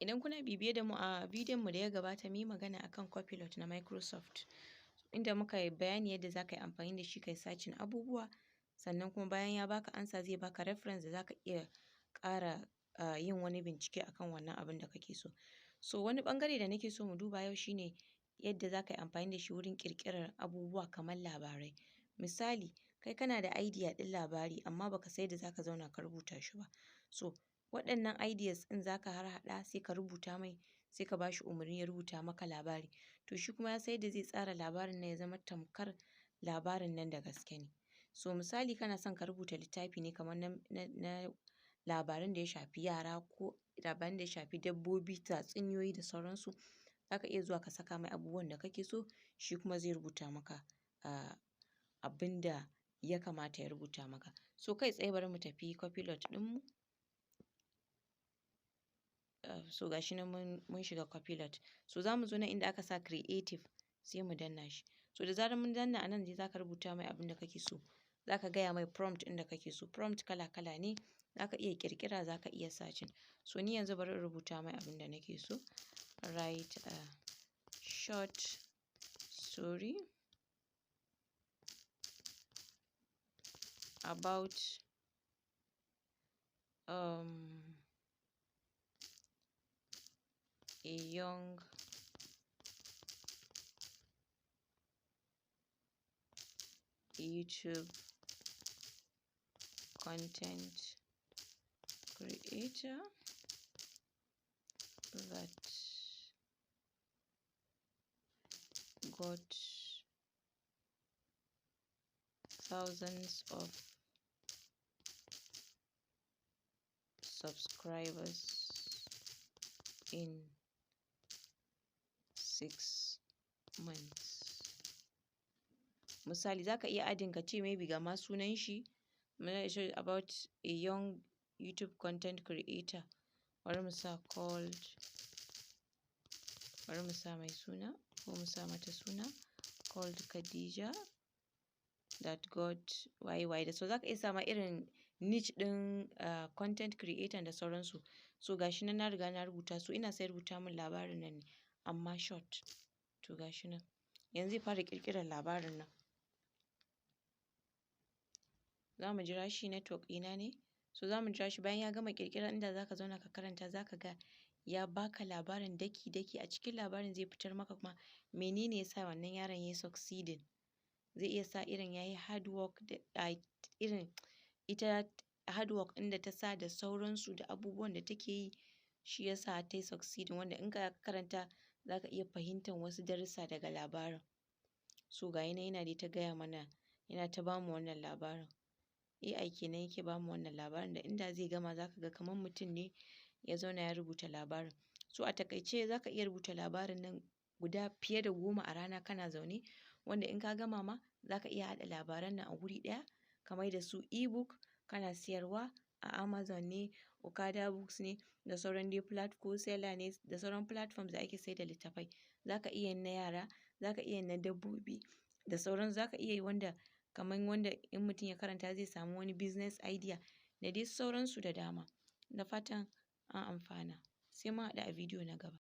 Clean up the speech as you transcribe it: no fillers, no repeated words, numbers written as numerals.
Idan kuna bibiye da mu a bidiyon mu da ya gabata, mun yi magana akan Copilot na Microsoft, inda muka yi bayani yadda za ka yi amfani da shi kai searching abubuwa, sannan kuma bayan ya baka ansa zai baka reference da za ka iya ƙara yin wani bincike akan wannan abin da kake so. So wani ɓangare da nake so mu duba yau shine yadda za ka yi amfani da shi wurin ƙirƙirar abubuwa kamar labarai. Misali, kai kana da idea ɗin labari amma baka san yadda za ka zauna ka rubuta shi ba. So waɗannan ideas ɗin za ka harhaɗa sai ka rubuta mai, sai ka ba shi umarni ya rubuta maka labari. To shi kuma ya san yadda zai tsara labarin nan ya zama tamkar labarin nan da gaske ne. So misali, kana son ka rubuta littafi ne kamar na labaran da ya shafi yara ko labaran da ya shafi dabbobi, tatsuniyoyi da sauransu. Za ka iya zuwa ka saka mai abubuwan da kake so, shi kuma zai rubuta maka abin da ya kamata ya rubuta maka. So kai tsaye bari mu tafi Copilot ɗinmu. So ga shi nan mun shiga Copilot. So za mu zo nan inda aka sa creative, sai mu danna shi. So da zarar mun danna, a nan ne za ka rubuta mai abin da kake so. Za ka gaya mai prompt ɗin da kake so. Prompt kala kala ne. Za ka iya ƙirƙira, za ka iya searching. So ni yanzu bari in rubuta mai abin da nake so. Write a short story about a young YouTube content creator that got thousands of subscribers in 6 months. Misali, za ka iya adding ka ce maybe ga ma sunan shi, about a young YouTube content creator. Bari mu sa called, bari mu sa mai suna ko mu sa mata suna, called Khadija that got YY da so za ka iya sa ma irin niche ɗin content creator da sauransu. So ga shi nan na riga na rubuta, so ina son ya rubuta min labarin nan ne amma short. To ga shi nan. Yanzu zai fara ƙirƙirar labarin nan. Za mu jira shi, network ɗina ne. So za mu jira shi. Bayan ya gama ƙirƙira, inda za ka zauna ka karanta, za ka ga ya baka labarin daki daki. A cikin labarin zai fitar maka kuma menene ya sa wannan yaron yayi succeeding. Zai iya sa irin yayi hard work da irin ita hard work ɗin da ta sa da sauransu da abubuwan da take yi, shi ya sa ta yi succeeding, wanda in ka karanta za ka iya fahimtar wasu darussa daga labarin. So ga yi nan yana dai ta gaya mana, yana ta bamu wannan labarin. AI kenan yake bamu wannan labarin da inda zai gama za ka ga kamar mutum ne ya zauna ya rubuta labarin. So a taƙaice, za ka iya rubuta labarin nan guda fiye da 10 a rana kana zaune, wanda in ka gama ma za ka iya haɗa labaran nan a guri ɗaya ka mai da su ebook kana siyarwa a Amazon ne, Okada Books ne da sauran dai ko Selar ne da sauran platforms da ake sayar da littattafai. Za ka iya yin na yara, za ka iya yin na dabbobi da sauran, za ka iya yi wanda kamar wanda in mutum ya karanta zai samu wani business idea da dai sauransu da dama. Da fatan an amfana. Sai mun haɗu a bidiyo na gaba.